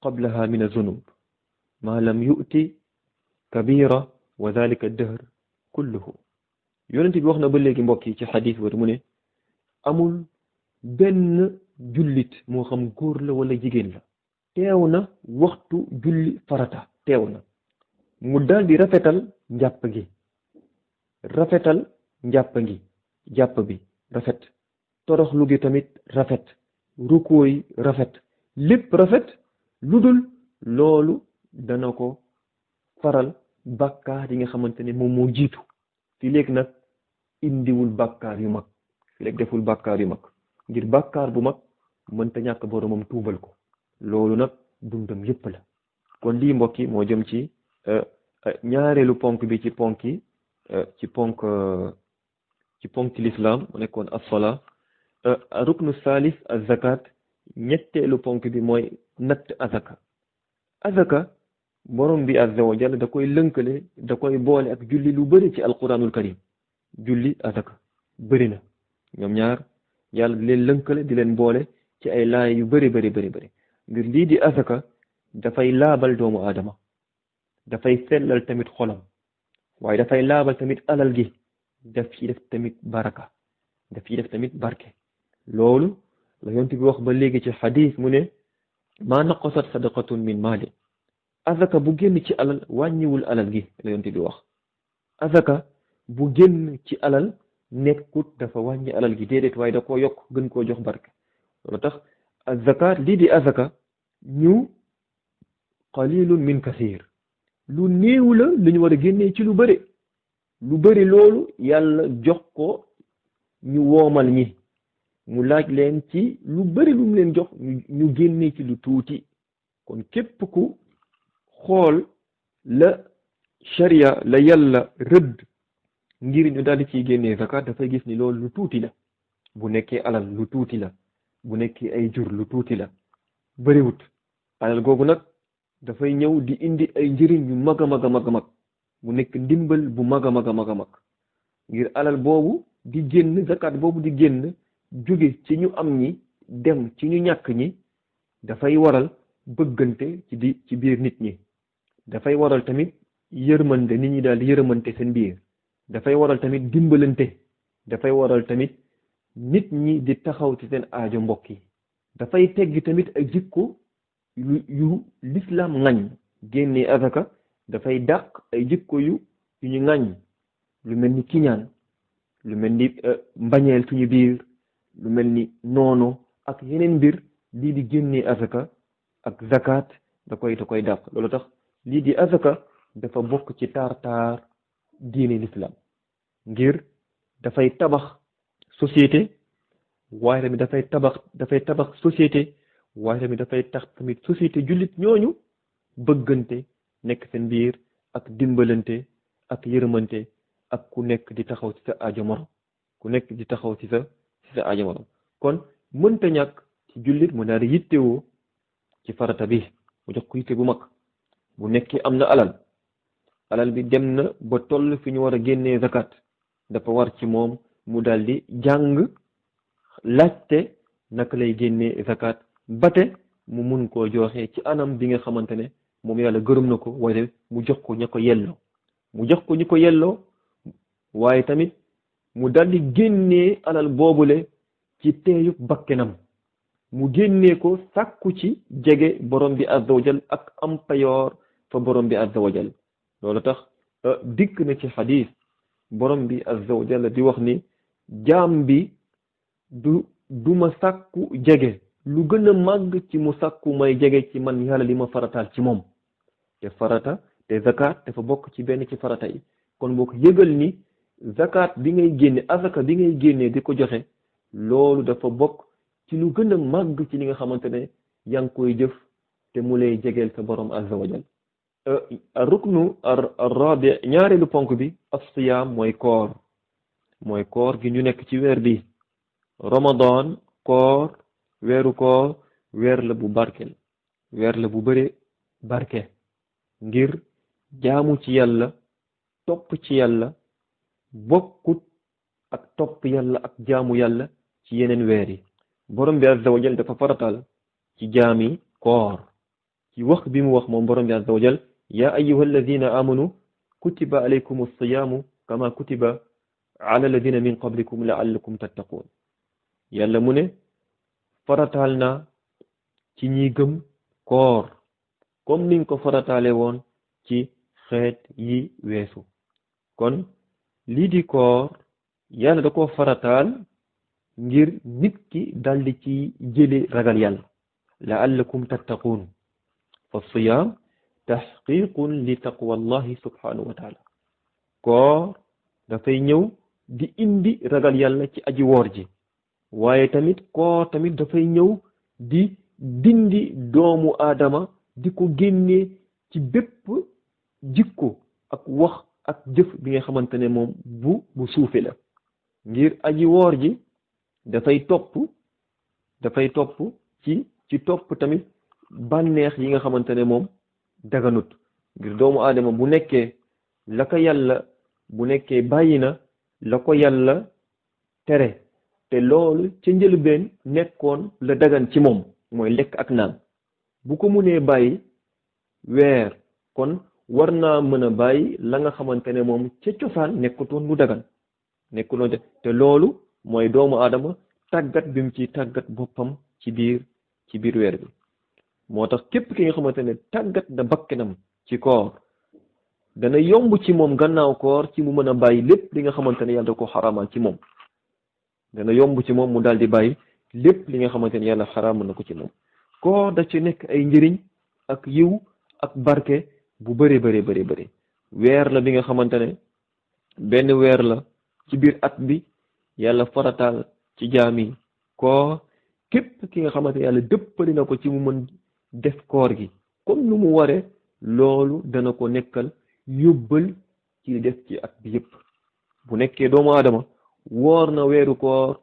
[SPEAKER 1] qablaha min az-zunub ma lam yu'ti kabira wa dhalika ad-dahr kulluhu yonent bi wax na ba léegi mbokk yi ci xadis bi mu ne amul benn jullit moo xam góor la wala jigéen la teew na waxtu julli farata teew na mu daal di rafetal njàpp gi rafetal jàpp bi rafet toroxlu gi tamit rafet rukoo yi rafet lépp rafet lu dul loolu dana ko faral bàkkaar yi nga xamante ne moom moo jiitu fi léegi nag indiwul bàkkaar yu mag fi léegi deful bàkkaar yu mag ngir bàkkaar bu mag mënta ñàkk boromam tuubal ko loolu nag dundam yépp la kon lii mbokk yi moo jëm ci ñaareelu ponk bi ci ponk yi ci ponk l'islam mu nekkoon as-salaa ruknu salis az-zakat ñetteelu ponk bi mooy natt azaka borom bi azza wa jalla da koy lënkale da koy boole ak julli lu bëri ci alquranul karim julli azaka bëri na ñoom ñaar yàlla di leen lënkale di leen boole ci ay laay yu bëri ngir lii di azaka dafay laabal doomu aadama dafay sellal tamit xolam waaye dafay laabal tamit alal gi daf ci def tamit baraka daf ci def tamit barke loolu la yonent bi wax ba léegi ci xadis mu ne maa naqasat sadaqatun min maali azaka bu génn ci alal wàññiwul alal gi la yonent bi wax azaka bu génn ci alal nekkut dafa wàññi alal gi déedéet waaye da koo yokk gën koo jox barke loolu tax azakaat lii di azaka ñu qalilun min kathir lu néew la lu ñu war a génnee ci lu bëri loolu yàlla jox ko ñu woomal ñi mu laaj leen ci lu bëri lu mu leen jox ñu génnee ci lu tuuti kon képp ku xool la sharia la yàlla rëdd ngir ñu daal di ciy génnee zakat dafay gis ni loolu lu tuuti la bu nekkee alal lu tuuti la bu nekkee ay jur lu tuuti la bëriwut alal googu nag dafay ñëw di indi ay njëriñ yu mag a mag mu nekk ndimbal bu mag a mag ngir alal boobu di génn zakat boobu di génn jóge ci ñu am ñi dem ci ñu ñàkk ñi dafay waral bëggante ci biir nit ñi dafay waral tamit yërmande nit ñi daal di yërmante seen biir dafay waral tamit dimbalante dafay waral tamit nit ñi di taxaw ci seen aajo mbokk yi dafay teggi tamit ay jikko yu lislaam ŋañ génnee azaka dafay dàq ay jikko yu ñu ŋañ lu mel ni kiñaan lu mel ni mbañeel suñu biir lu mel ni noono ak yeneen mbir lii di génnee azaka ak zakat da koy dàq loolu tax lii di azaka dafa bokk ci taar diine l'islam ngir dafay tabax société waaye tamit dafay tabax société waaye tamit dafay tax tamit société jullit ñooñu bëggante nekk seen biir ak dimbalante ak yërmante ak ku nekk di taxaw ci sa aajo morom kon mënta ñàkk ci jullit mu daal di yittewoo ci farata bi mu jox ko yitte bu mag bu nekkee am na alal bi dem na ba toll fi ñu war a génnee zakat dafa war ci moom mu daal di jàng laajte naka lay génnee zakat bate mu mun koo joxe ci anam bi nga xamante ne moom yàlla gërëm na ko waaye mu jox ko ñi ko yelloo waaye tamit mu daal di génnee alal boobule ci teeyub bakkenam mu génnee ko sàkku ci jege borom bi azza wa jal ak am payoor fa borom bi azza wa jal loolu tax dikk na ci xadis borom bi azza wa jal di wax ni jaam bi du ma sàkku jege lu gën a màgg ci mu sàkku may jege ci man yàlla li ma farataal ci moom te zakat dafa bokk ci benn ci farata yi kon boo ko yëgal ni zakat bi ngay génne azaka bi ngay génnee di ko joxe loolu dafa bokk ci lu gën a màgg ci li nga xamante ne yaa ngi koy jëf te mu lay jegeel sa borom azza wa jal ruknu ar-rabi ñaareelu ponk bi as-siyaam mooy koor gi ñu nekk ci weer bi ramadan koor weeru koor weer la bu barkel weer la bu bëre barke ngir jaamu ci yàlla topp ci yàlla bokkut ak topp yàlla ak jaamu yàlla ci yeneen weer yi borom bi azza wa jal dafa faratal ci jaami koor ci wax bi mu wax moom borom bi azza wa jal yaa ayyuha alladina amanu kutiba alaykum as-siyaamu kama kutiba ala alladina min qablikum la'allakum tattaqun yàlla mu ne faratal na ci ñi gëm koor comme niñ ko farataale woon ci xeet yi weesu kon lii di koor yàlla da ko farataal ngir nit ki daldi ci jële ragal yàlla la'allakum tattaqun fa siyaam taxqiqun li taqwa allahi subhanahu wa taala koor dafay ñëw di indi ragal yàlla ci aji woor ji waaye tamit koor tamit dafay ñëw di dindi doomu aadama di ko génnee ci bépp jikko ak wax ak jëf bi nga xamante ne moom bu suufe la ngir aji woor ji dafay topp ci topp tamit bànneex yi nga xamante ne moom daganut ngir doomu aadama bu nekkee bàyyi na la ko yàlla tere te loolu ca njëlbeen nekkoon la dagan ci moom mooy lekk ak naan bu ko munee bàyyi weer kon war naa mën a bàyyi la nga xamante ne moom ca cosaan nekkutoon lu dagan nekkuloon te loolu mooy doomu aadama tàggat bi mu ci tàggat boppam ci biir weer bi moo tax képp ki nga xamante ne tàggat na bakkenam ci koor dana yomb ci moom gannaaw koor ci mu mën a bàyyi lépp li nga xamante ne yàlla da ko xaraamal ci moom dana yomb ci moom mu daal di bàyyi lépp li nga xamante ne yàlla xaraamal na ko ci moom koor da ci nekk ay njëriñ ak yiw ak barke bu bëree bëri weer la bi nga xamante ne benn weer la ci biir at bi yàlla farataal ci jaami koor képp ki nga xamante ne yàlla dëppali na ko ci mu mën def koor gi comme nu mu waree loolu dana ko nekkal yóbbal ci def ci at bi yëpp bu nekkee doomu aadama woor na weeru koor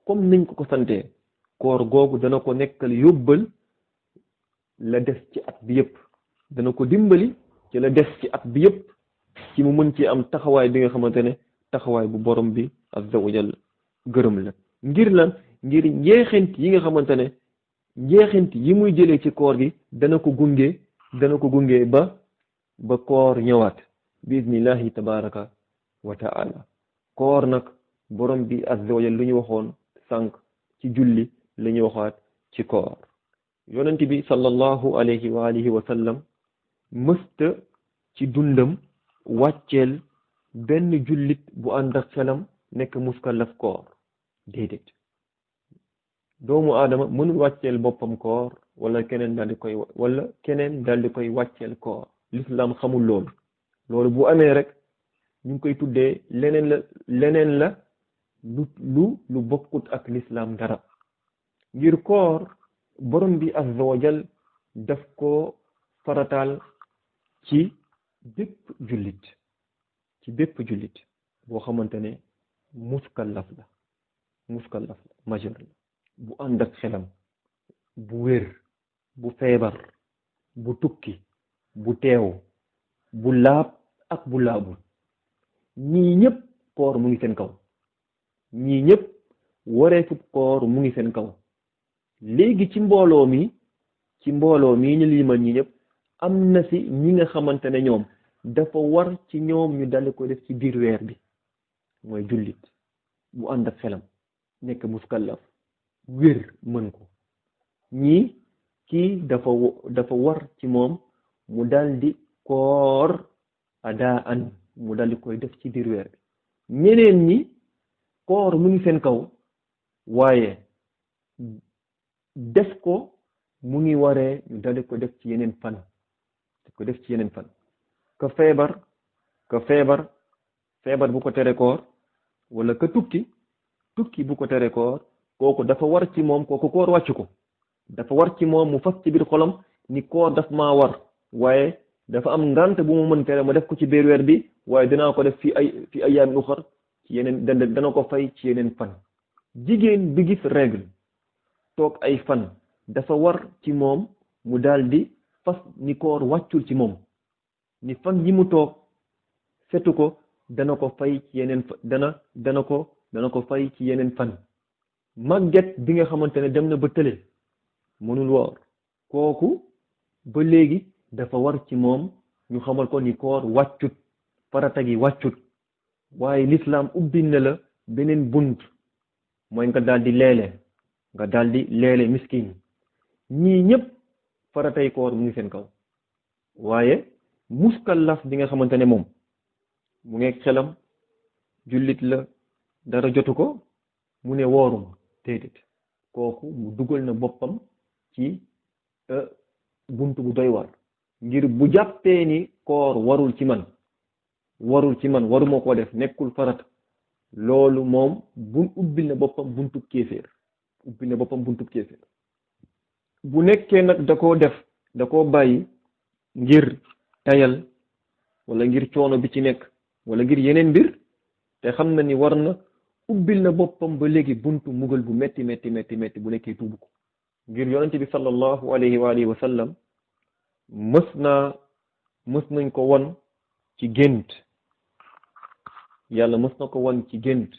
[SPEAKER 1] comme niñ ko santee koor googu dana ko nekkal yóbbal la def ci at bi yëpp dana ko dimbali ci la def ci at bi yëpp ci mu mën ci am taxawaay bi nga xamante ne taxawaay bu borom bi azza wa jal gërëm la ngir lan ngir njeexint yi nga xamante ne njeexint yi muy jëlee ci koor gi dana ko gunge ba koor ñëwaat biiznillahi tabaraka wa taala koor nag borom bi azza wa jal lu ñu waxoon sànq ci julli la ñu waxaat ci koor yonent bi sallallahu alayhi wa alihi wa sallam mësta ci dundam wàcceel benn jullit bu ànd ak xelam nekk muskallaf koor déedéet doomu aadama mënul wàcceel boppam koor wala keneen daal di koy wàcceel koor l'islam xamul loolu bu amee rek ñu ngi koy tuddee leneen la lu bokkut ak l'islam dara ngir koor borom bi azza wa jal daf ko farataal ci bépp jullit boo xamante ne muskallaf la majeur la bu ànd ak xelam bu wér bu feebar bu tukki bu teew bu laab ak bu laabul ñii ñëpp koor mu ngi seen kaw ñii ñëpp wareefu koor mu ngi seen kaw léegi ci mbooloo mi ñu limal ñi ñëpp am na si ñi nga xamante ne ñoom dafa war ci ñoom ñu daldi ko def ci biir weer bi mooy jullit bu ànd ak xelam nekk muskallaf wér mën ko ñii kii dafa war ci moom mu daldi koor adaan mu daldi koy def ci biir weer bi ñeneen ñi koor mu ngi seen kaw waaye def ko mu ngi waree ñu daldi ko def ci yeneen fan ka feebar bu ko tere koor wala ka tukki bu ko tere koor kooku dafa war ci moom kooku koor wàcc ko dafa war ci moom mu fas ci biir xolam ni koor daf maa war waaye dafa am ngant bu mu mën tere ma def ko ci biir weer bi waaye dinaa ko def fi ayaamin uxar ci yeneen dana ko fay ci yeneen fan. jigéen bi gis règle toog ay fan dafa war ci moom mu daldi fas ni koor wàccul ci moom ni fan yi mu toog setu ko dana ko fay ci yeneen dana ko fay ci yeneen fan. màgget bi nga xamante ne dem na ba tële mënul woor kooku ba léegi dafa war ci moom ñu xamal ko ni koor wàccut farata gi wàccut waaye l'islam ubbi na la beneen bunt mooy nga daldi leele miskin ñii ñëpp faratay koor mu ngi seen kaw waaye muskallaf bi nga xamante ne moom mu ngi xelam jullit la dara jotu ko mu ne wooruma déedéet kooku mu dugal na boppam ci bunt bu doy war ngir bu jàppee ni koor warul ci man waruma koo def nekkul farata loolu moom ubbil na boppam buntub kéeféer bu nekkee nag da koo bàyyi ngir tayal wala ngir coono bi ci nekk wala ngir yeneen mbir te xam na ni war na ubbil na boppam ba léegi buntu mugal bu metti bu nekkee tuubu ko ngir yonente bi sallallahu alayhi wa alihi wa sallam mës nañ ko won ci gént yàlla mës na ko won ci gént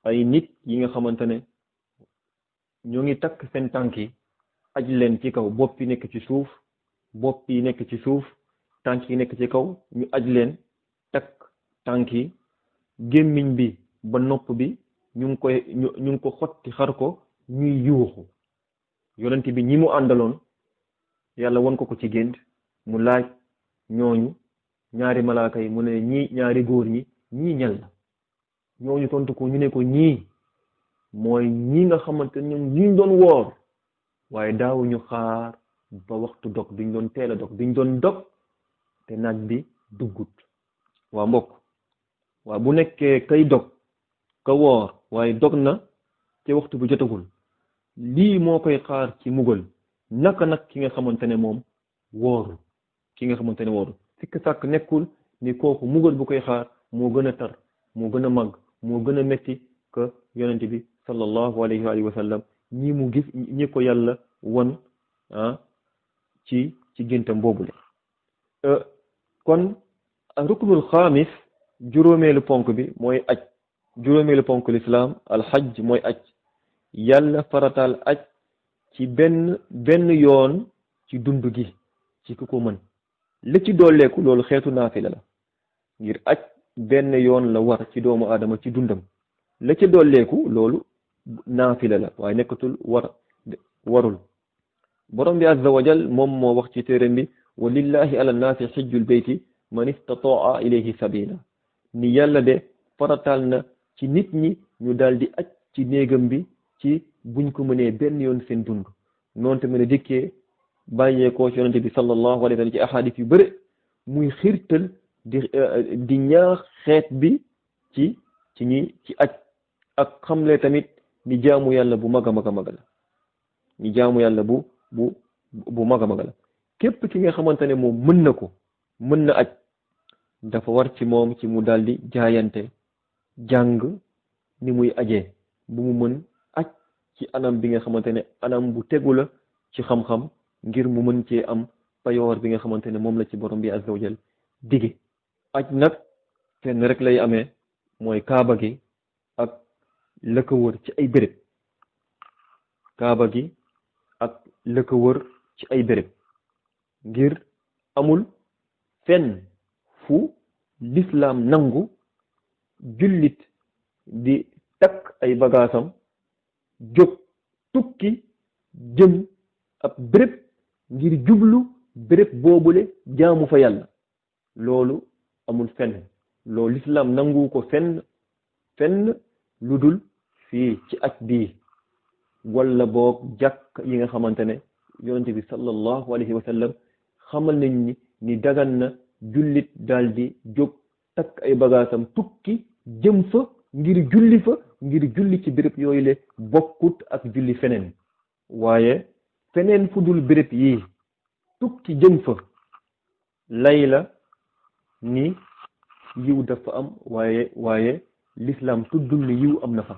[SPEAKER 1] ay nit yi nga xamante ne ñoo ngi takk seen tànk yi aj leen ci kaw bopp yi nekk ci suuf tànk yi nekk ci kaw ñu aj leen takk tànk yi gémmiñ bi ba nopp bi ñu ngi ko xotti xar ko ñuy yuuxu yonent bi ñi mu àndaloon yàlla won ko ci gént mu laaj ñooñu ñaari malaaka yi mu ne ñii ñaari góor ñii ñal la ñooñu tontu ko ñu ne ko ñii mooy ñi nga xamante ne ñoom ñu doon woor waaye daawuñu xaar ba waxtu dog duñ doon teel a dog duñ doon dog te naaj bi duggut waa mbokk waa bu nekkee kay dog ka woor waaye dog na te waxtu bu jotagul lii moo koy xaar ci mugal naka nag ki nga xamante ne moom wóorul sikk sàkk nekkul ni kooku mugal bu koy xaar moo gën a tar moo gën a màgg moo gën a metti que yonente bi sallallahu alayhi wa sallam ñi mu gis ñi ko yàlla won ci géntam boobule kon ruknul xaamis juróomeelu ponk bi mooy aj juróomeelu ponk lislaam alxajj mooy aj yàlla farataal aj ci benn yoon ci dund gi ci ku ko mën li ci dooleeku loolu xeetu naafila la ngir aj benn yoon la war ci doomu aadama ci dundam la ci dooleeku loolu naafila la waaye nekkatul warul borom bi azza wa jal moom moo wax ci téeram bi wa lillahi ala nnaasi xijjul beyti man istataa ilayhi sabila ni yàlla de farataal na ci nit ñi ñu daldi aj ci néegam bi ci buñ ko mënee benn yoon seen dund noonu tamit ne dikkee bàyyeekoo ci yonente bi sallallahu alayhi wa sallam ci ahadis yu bëre muy xiirtal di ñaax xeet bi ci aj ak xamle tamit ni jaamu yàlla bu mag a mag a mag la ni jaamu yàlla bu mag a mag la képp ki nga xamante ne moom mën na aj dafa war ci moom ci mu daldi jaayante jàng ni muy ajee bu mu mën aj ci anam bi nga xamante ne anam bu tegu la ci xam-xam ngir mu mën cee am payoor bi nga xamante ne moom la ci borom bi azza wa jal dige aj nag fenn rek lay amee mooy kaaba gi ak la ko wër ci ay béréb kaaba gi ak la ko wër ci ay béréb ngir amul fenn fu lislaam nangu jullit di takk ay bagaasam jóg tukki jëm ab béréb ngir jublu béréb boobule jaamu fa yàlla loolu amul fenn loolu lislaam nangu ko fenn lu dul fii ci aj bii wala boog jàkk yi nga xamante ne yonente bi sallallahu alayhi wa sallam xamal nañ ni dagan na jullit daal di jóg takk ay bagaasam tukki jëm fa ngir julli fa ngir julli ci béréb yooyu le bokkut ak julli feneen waaye feneen fu dul béréb yi tukki jëm fa lay la ni yiw dafa am waaye l'islam tuddul ni yiw am na fa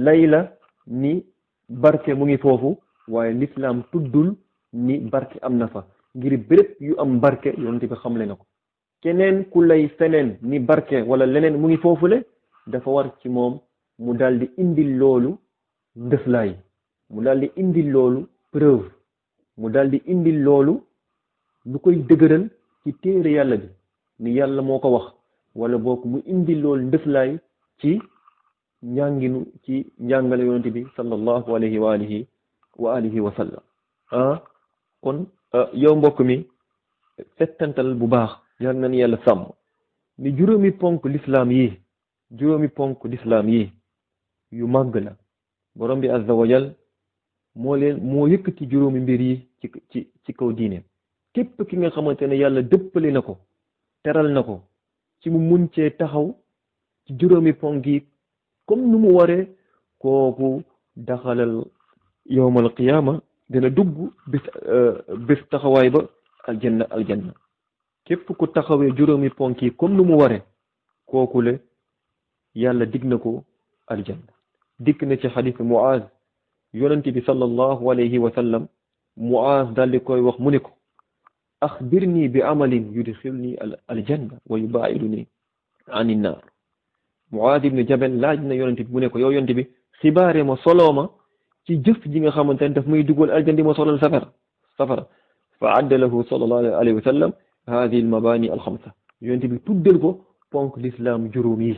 [SPEAKER 1] lay la ni barke mu ngi foofu waaye l'islam tuddul ni barke am na fa ngir béréb yu am barke yonent bi xamle na ko keneen ku lay feneen ni barke wala leneen mu ngi foofule dafa war ci moom mu daldi indil loolu ndëflaay mu daldi indil loolu preuve mu daldi indil loolu lu koy dëgëral ci téere yàlla bi ni yàlla moo ko wax wala boog mu indil loolu ndëflaay ci njàngale yonent bi sallallahu alayhi wa alihi wa sallam kon yow mbokk mi settantal bu baax yal na ni yàlla sàmm ni juróomi ponk l'islam yi yu màgg la borom bi azza wa jal moo yëkkati juróomi mbir yi ci kaw diine képp ki nga xamante ne yàlla dëppale na ko teral na ko ci mu mun cee taxaw ci juróomi ponk yi comme nu mu waree kooku daxalal yowmal qiyaama dina dugg bés taxawaay ba aljanna képp ku taxawee juróomi ponk yi comme nu mu waree kooku le yàlla dig na ko aljanna dikk na ci xadiis Muaz yonent bi sallallahu alayhi wa sallam Muaz daal di koy wax mu ne ko axbirni bi amalin yudxilni aljanna wa yubaiduni an innaar Muaz ibn Jabal laaj na yonent bi mu ne ko yow yonent bi xibaare ma solooma ci jëf ji nga xamante ne daf may dugal aljanna di ma solal safara fa adda lahu sallallahu alayhi wa sallam hadihi almabani alxamsa yonent bi tuddal ko ponk l'islam juróom yi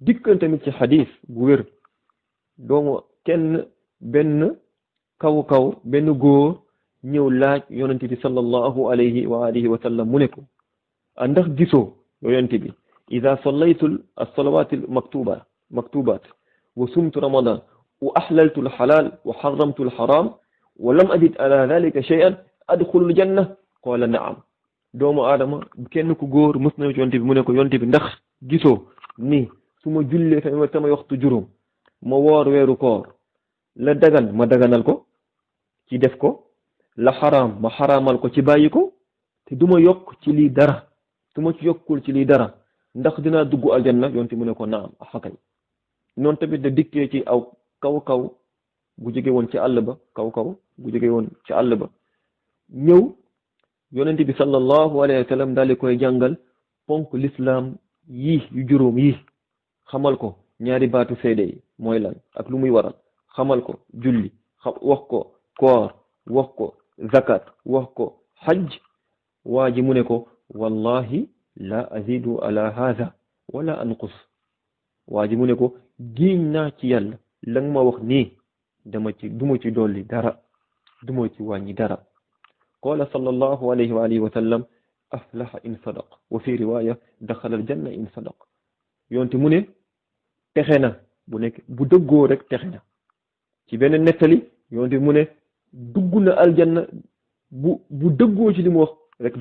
[SPEAKER 1] dikkan tamit ci xadis bu wér doomu benn benn góor ñëw laaj yonent bi sallallahu alayhi wa alihi wa sallam mu ne ko ndax gisoo yonent bi ida sallaytu as-salawat al-maktubat wa sumtu ramadan wa ahlaltu al-halal wa harramtu al-haram wa lam ajid ala dhalika shay'an adkhulu al-janna qala na'am doomu aadama kenn ku góor mës na yonent bi mu ne ko yonent bi ndax gisoo ni su ma jullee sama waxtu juróom ma woor weeru koor la dagan ma daganal ko ci def ko la xaraam ma xaraamal ko ci bàyyi ko te du ma yokk ci lii dara su ma ci yokkul ci lii dara ndax dinaa dugg aljanna yonent mu ne ko naam axakay noonu tamit da dikkee ci aw kaw bu jóge woon ci àll ba bu jóge woon ci àll ba ñëw yonent bi sallallahu alayhi wa sallam daal di koy jàngal ponk l'islam yu juróom yi xamal ko ñaari baatu seede yi mooy lan ak lu muy waral xamal ko julli wax ko koor wax ko zakat wax ko hajj waa ji mu ne ko wallahi la azidu ala hadha wala anqus waa ji mu ne ko giiñ naa ci yàlla la nga ma wax nii duma ci dolli dara duma ci wàññi dara qala sallallahu alayhi wa alihi wa sallam aflaha in sadaq wa fi riwaya daxala aljanna in sadaq yonte mu ne texe na bu dëggoo rek texe na ci benn nettali yonte mu ne dugg na aljanna bu dëggoo ci li mu wax rek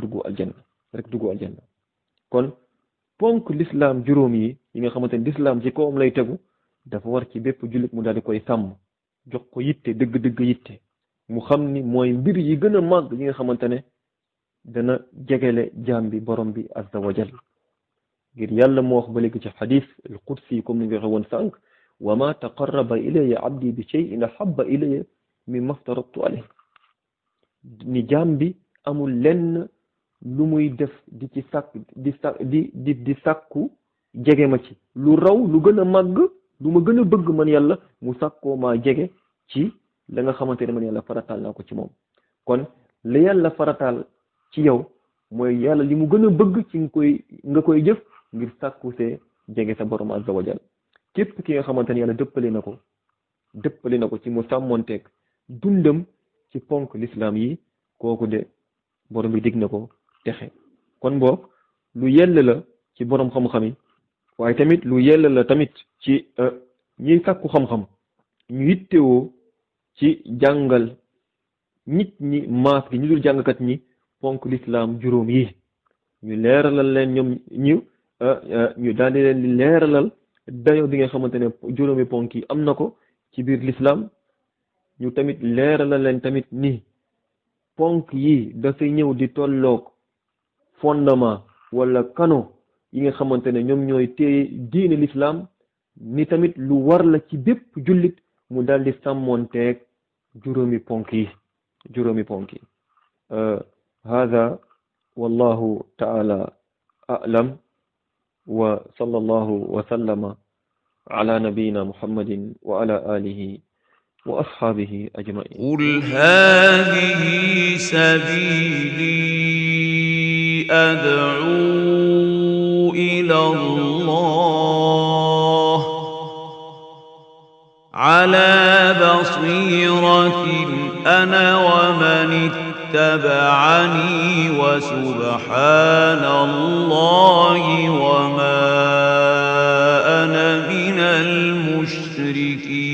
[SPEAKER 1] duggu aljanna kon ponk l'islam juróom yi nga xamante ne l'islam ci kawam lay tegu dafa war ci bépp jullit mu daal di koy sàmm jox ko yitte dëgg yitte mu xam ni mooy mbir yi gën a màgg yi nga xamante ne dana jegele jaam bi borom bi azza wa jal ngir yàlla moo wax ba léegi ci xadis al qudsi comme ni nga waxee woon sànq wa ma taqarraba ilayya abdi bi shay'in ahabba ilayya mimma aftaradtu alayhi ni jaam bi amul lenn lu muy def di sàkku jege ma ci lu raw lu gën a màgg lu ma gën a bëgg man yàlla mu sàkkoo maa jege ci la nga xamante ne man yàlla farataal naa ko ci moom kon la yàlla farataal ci yow mooy yàlla li mu gën a bëgg ci nga koy jëf ngir sàkku see jege sa borom azza wa jal képp ki nga xamante ne yàlla dëppale na ko ci mu sàmmonteeg dundam ci ponk l'islam yi kooku de borom bi dig na ko texe kon boog lu yell la ci borom xam-xam yi waaye tamit lu yell la tamit ci ñiy sàkku xam-xam ñu yittewoo ci jàngal nit ñi maas gi ñu dul jàngkat ñi ponk l'islam juróom yi ñu leeralal leen ñu daal di leen di leeralal dayo bi nga xamante ne juróomi ponk yi am na ko ci biir l'islam ñu tamit leeralal leen tamit ni ponk yi dafay ñëw di tolloog fondement wala kano yi nga xamante ne ñoom ñooy téye diine l'islam ni tamit lu war la ci bépp jullit mu daal di sàmmoonteeg juróomi ponk yi hada wallahu taala a'lam wa sallallahu wa sallama ala nabiyyina muhammadin wa ala alihi wa ashabihi ajma'in.
[SPEAKER 2] qul hadhihi sabili ad'u ila Allah ala basiratin ana wa man اتبعني وسبحان الله وما أنا من المشركين